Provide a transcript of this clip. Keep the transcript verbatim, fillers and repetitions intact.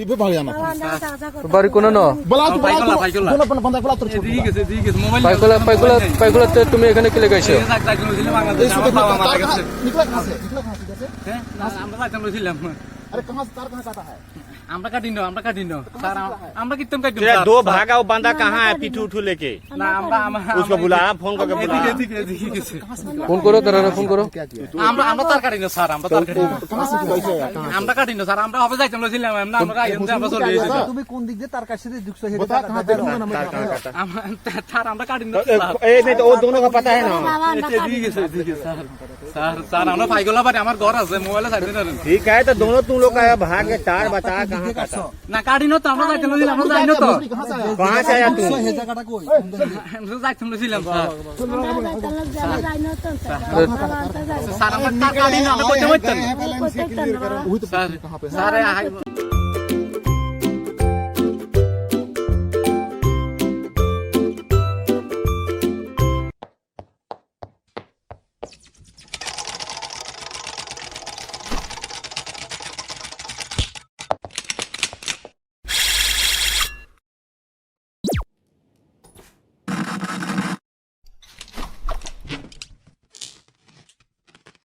भी भाग जाना था। बारी कोनो न? बुला तो, बुला तो। Paikola, Paikola। दोनों बंदा, बंदा बुला तो। এদিকে গেছে, এদিকে গেছে, মোবাইল নিয়ে। Paikola, Paikola, Paikola তে তুমি এখানে কি লেগে আইছো? এই যে এক জায়গায় ছিল বাংলাদেশে, আমার বাবা মারা গেছে। निकला कहाँ से? निकला कहाँ से? হ্যাঁ? না, আমরা যাইতাম লইছিলাম। अरे कहाँ से, तार कहाँ काटा है? আমরা কাটি না, আমরা কাটি না। স্যার, আম-, আমরা কিত্তাম কাটি না, तेरा স্যার। दो भागा वो बंदा कहाँ है, पिट्ठू उठू लेके? না, আমরা, আমরা, उसको আমরা बुला, फोन करके बुला। এদিকে, এদিকে, এদিকে গেছে। ফোন করো, তারা ফোন করো। আমরা, আমরা তার কাটি না, স্যার, আমরা তার কাটি না। कहाँ से निकला? कैसे आया? कहाँ से? আমরা কাটি না, স্যার, আমরা হবে যাইতাম লইছিলাম, আমরা, আমরা আইতাম, আমরা চলে গেছি। তুমি কোন দিক দিয়ে তার কাছে দিয়ে ঢুকছো, সেটা बता, कहाँ पे ढूंढा ना, मैं कहाँ पे? আমরা, স্যার, আমরা কাটি না, ए, স্যার। ए, नहीं तो वो दोनों का पता है ना? বাবা, আমরা এদিকে কাটি গেছে, না। এদিকে গেছে, স্যার। স্যার, স্যার, আমরা পাইকলা বাড়ি, আমার ঘর আছে, মোবাইলে চার্জ দিন। ठीक है, तो दोनों तुम लोग का भाग है, तार बता कहाँ काटा। না, কাটি না তো, আমরা যাইতে লইলাম, আমরা যাই না তো। कहाँ से आया तू? আমরা যাইতে লইছিলাম, স্যার। আমরা যাইতে লইছিলাম, আমরা যাই না তো, স্যার। স্যার, আমরা তার কাটি না, আমরা করতে পারতাম না। Sir, sir,